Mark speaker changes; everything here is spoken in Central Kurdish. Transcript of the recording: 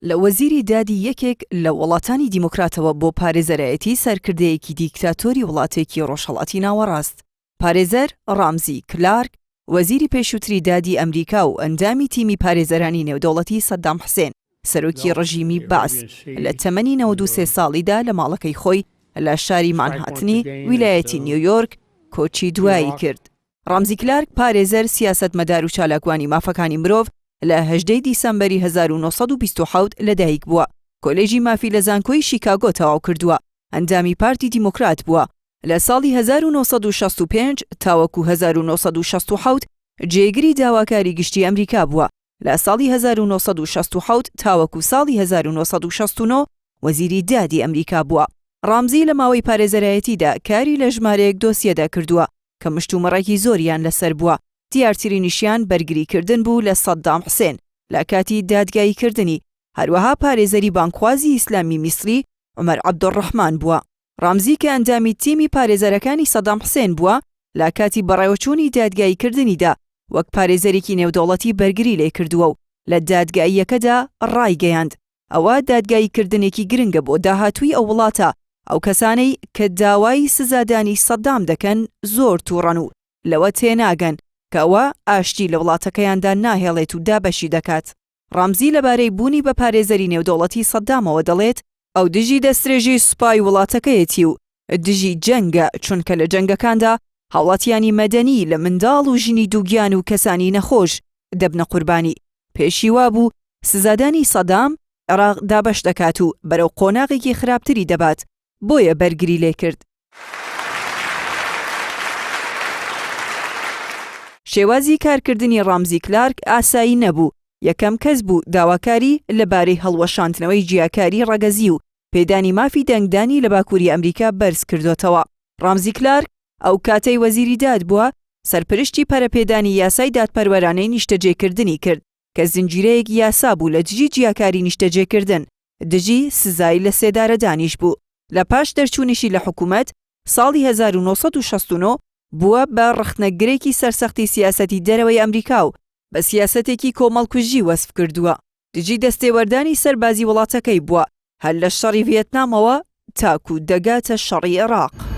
Speaker 1: لە وەزیری دادی یەکێک لە وڵاتانی دیموکراتەوە بۆ پارێزەرایەتی سەرکردەیەکی دیکتاتۆری وڵاتێکی ڕۆژهەڵاتی ناوەڕاست. پارێزەر ڕامزی کلارک، وەزیری پێشووتری دادی ئەمریکا و ئەندامی تیمی پارێزەرانی نێودەوڵەتی سەدام حسێن، سەرۆکی ڕژیمی بەعس، لە تەمەنی 93 ساڵیدا لە ماڵەکەی خۆی لە شاری مانهاتنی ویلایەتی نیویۆرک کۆچی دوایی کرد. ڕامزی کلارک، پارێزەر، سیاسەتمەدار و چالاکوانی مافەکانی مرۆڤ لە 18 ی دیسەمبەری 1927 لەدایک بووە. کۆلێژی مافی لە زانکۆی شیکاگۆ تەواو کردووە. ئەندامی پارتی دیموکرات بووە. لە ساڵی 1965 تاوەکو 1967 جێگری داواکاری گشتی ئەمریکا بووە. لە ساڵی 1967 تاوەکو ساڵی 1969 وەزیری دادی ئەمریکا بووە. ڕامزی لە ماوەی پارێزەرایەتیدا کاری لە ژمارەیەک دۆسیەدا کردووە کە مشتومڕێکی زۆریان لەسەر بووە، دیارترینیشیان بەرگریکردن بوو لە سەددام حسێن لە کاتی دادگاییکردنی، هەروەها پارێزەری بانگخوازی ئیسلامی میسری عومەر عەبدولڕەحمان بووە. ڕامزی کە ئەندامی تیمی پارێزەرەکانی سەدام حسێن بووە، لە کاتی بەڕێوەچوونی دادگاییکردنیدا وەک پارێزەرێکی نێودەوڵەتی بەرگری لێکردووە و لە دادگاییەکەدا ڕایگەیاند، ئەوە دادگاییکردنێکی گرنگە بۆ داهاتووی ئەو وڵاتە، ئەو کەسانەی کە داوای سزادانی سەدام دەکەن زۆر توڕەن و لەوە تێناگەن کە ئەوە ئاشتی لە وڵاتەکەیاندا ناهێڵێت و دابەشی دەکات. ڕامزی لەبارەی بوونی بە پارێزەری نێودەوڵەتی سەدامەوە دەڵێت، ئەو دژی دەستدرێژی سوپای وڵاتەکەیەتی و دژی جەنگە، چونکە لە جەنگەکاندا هاوڵاتیانی مەدەنی لە منداڵ و ژنی دووگیان و کەسانی نەخۆش دەبنە قوربانی. پێشی وابوو سزادانی سەدام عێراق دابەش دەکات و بەرەو قۆناغێکی خراپتری دەبات، بۆیە بەرگری لێکرد. شێوازی کارکردنی ڕامزی کلارک ئاسایی نەبوو، یەکەم کەس بوو داواکاری لەبارەی هەڵوەشاندنەوەی جیاکاری ڕەگەزی و پێدانی مافی دەنگدانی لە باکووری ئەمریکا بەرز کردۆتەوە. ڕامزی کلارک ئەو کاتەی وەزیری داد بووە، سەرپرشتی پەرەپێدانی یاسای دادپەروەرانەی نیشتەجێکردنی کرد، کە زنجیرەیەک یاسا بوو لە دژی جیاکاری نیشتەجێکردن، دژی سزای لەسێدارەدانیش بوو. لە پاش دەرچوونیشی لە حکوومەت، ساڵی 1969 بووە بە ڕەخنەگرێکی سەرسەختی سیاسەتی دەرەوەی ئەمریکا و بە سیاسەتێکی کۆمەڵکوژی وەسف کردووە. دژی دەستێوەردانی سەربازی وڵاتەکەی بووە، هەر لە شەڕی ڤیێتنامەوە تاکوو دەگاتە شەڕی عێراق.